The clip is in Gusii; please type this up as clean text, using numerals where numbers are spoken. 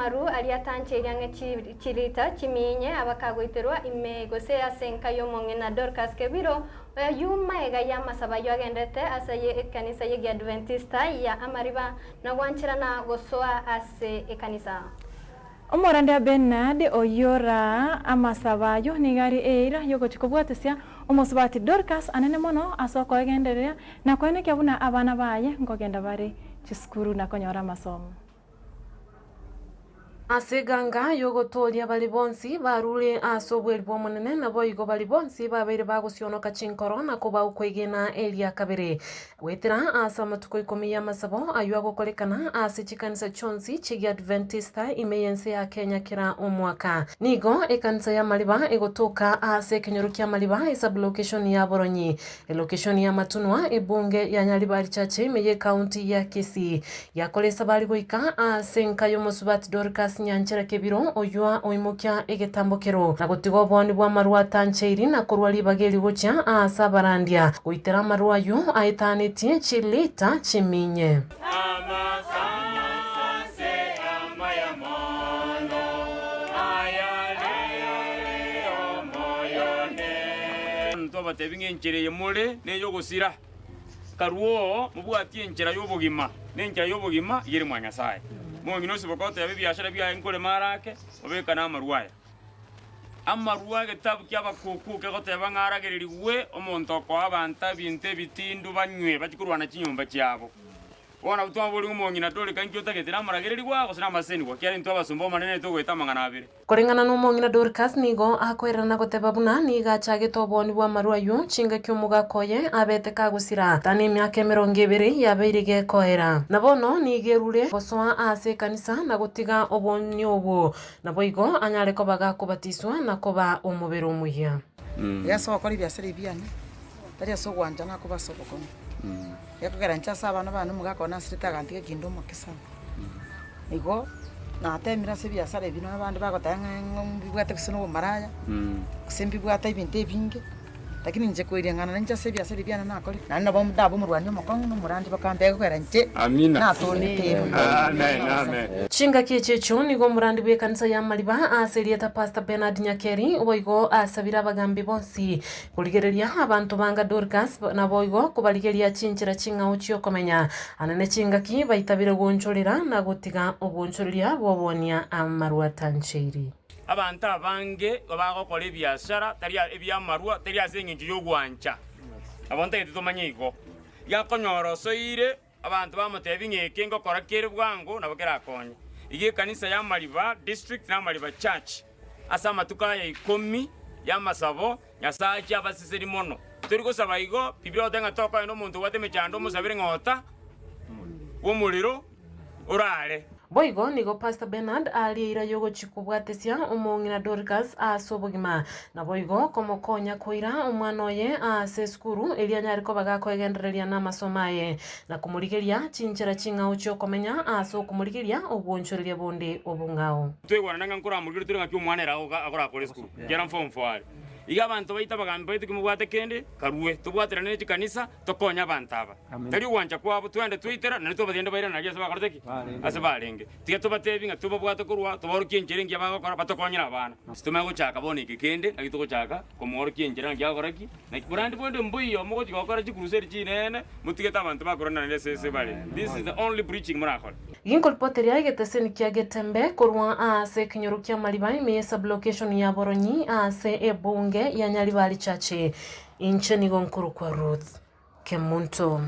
amaru aria atancheiri ang'e chilita chimiinye abakagoiterwa ime gose ase enka y'omong'ina Dorcas Kebiro, oyio maega y'amasabo ayio agendete ase ekanisa y'Egiadventista ya Amariba na gwancherana gosoa ase ekanisa. Omorandia Bernard oyio oraa amasabo ayio nigo are eira y'ogochia kobwatisia omosubati Dorcas anene mono ase okoegendereria na koenekia buna abana baye nkogenda bare chisukuru na konyora amasomo. Ase eganga y'ogotooria baria bonsi barure ase obweri bw'Omonene, naboigo baria bonsi babeire bagosionoka chinkoro na koba okwegena eria kabere. Goetera ase amatuko ikomi y'amasabo ayio agokorekana ase chikanisa chionsi chi'Egiadventista ime y'ense ya Kenya kera omwaka. Nigo ekanisa y'amariba egotoka ase ekenyoro ki'amariba esub-location ya Boronyi, elocation ya Matunwa, ebunge ya Nyaribari Church ime y'ecounty ya Kisii. Yakora esabari goika ase enka y'omosubati Dorcas Nyanchera Kebiro oyio oimokia egetambokero na gotiga obooni bw'amarwa atancheiri na korwa ribaga eri gochia aase abarandia goitera amarwa ayio aetanetie chilita chiminye. Twabatebi ng'a enchera eye more ney'ogosira. Karue oo, mobwatie enchera y'obogima, na enchera y'obogima iga ere mwa Nyasae. Mong'ina osiboka oteba ebiashara biaye nkorema arake, obekane amarwa aya. Amarwa egetabu ki'Abakuku kegoteba ng'a aragererigwe omonto okoa abanto ebinto ebitindu banywe bachie korwana chinyomba chiabo. Bono abwo twaboria omong'ina Dorika inki otagete namaragererigwa gose namasesenigwa, ekiagera intwe abasomba b'Omonene togoeta amang'ana abere. Koreng'ana nomong'ina Dorcas nigo akoerera na goteba buna nigo achagete obooni bw'amarwa ayio chingaki omogaka oye abete kagosira tana emiaka emerongo ebere yabeire gekoera. Na bono nigo erure gosoa ase ekanisa na gotiga obooni obwo, naboigo anyare koba gakobatiswa na koba omobere omuya. Iga ase ogokora ebiasara ebi biane, tari ase ogwancha nakoba ase obokong'u. Gekogera inche ase abana bane omogaka one asirete agantiga kinde omoke sana. Igo natemire ase ebiasara ebi nonye abande bagoteba ng'a ng'a mbibwate gose na obomaraya, gose mbibwate ebinto ebinge, lakini inche koiriang'ana nainche ase ebiasara ebi biane nakorire, naende nabo ndabe omorwani omokong'u na omorandi bakambea gekogera inche natorete ero. Chingaki echi echio nigo omorandi bw'ekanisa y'amariba ase erieta Pastor Bernard Nyakeri boigo asabire abagambi bonsi Korigereria abanto banga Dorcas, naboigo kobarigeria chinchera ching'ao chi'okomenya, ane ne chingaki baitabire goonchorera na gotiga obonchoreria bw'oboonia amarwa atancheiri. Abanto abange bagokora ebiasara tari ebi'amarwa, tari ase engencho y'ogwancha. Nabo ntagete tomanye igo. Riakonyora osoire Abanto bamotebia ng'a eke ngokora kere bwango nabo kerakonye. Iga ekanisa y'Amariba District na Amariba Church ase amatuko aya ikomi y'amasabo, Nyasae achie abaseseni mono. Tori gosaba igo, Biblia egoteba ng'a tokoenda omonto obwate emechando omosabere ng'a ota bw'omorero orare. Boigo nigo Pastor Bernard arie eira y'ogochia kobwatesia omong'ina Dorcas ase obogima, naboigo komokonya koira omwana oye ase esukuru erio anyare koba gakoegendereria namasomo aye, na komorigeria chinchera ching'ao chi'okomenya ase okomorigeria obwonchoreria bonde obong'ao. Twaigwanana ng'a nkoramorigerie tore ng'aki omwana ere agorakore esukuru, ekiagera mform four are. Iga abanto baito abagambi baito ki mobwate kende, karue, tobwaterane ne chikanisa, tokonye abanto aba. Tari ogwancha kwabo twende twaitera, naende twabatebia bairane aria ase bakorete ki? Ase barenge. Tiga tobatebi ng'a tobabwate korwa, tobaorokie enchera engiya bagokora, batokonyere abana. Titomanya gochaka bono eke kende, naki togochaka komoorokia enchera naki agokora ki? Naki borande bonde mboiyo mogochia gokora chikuruseri chinene, motigete abanto bakorana naende ase ase bare. This is the only preaching morakore. Ginkoripoteria egeteseni kia Getembe korwa aase ekenyoro ki'amariba ime y'esublocation ya Boronyi aase ebunge ya Nyaribari Church. Inche nigo nkorokwa Ruth Kemunto.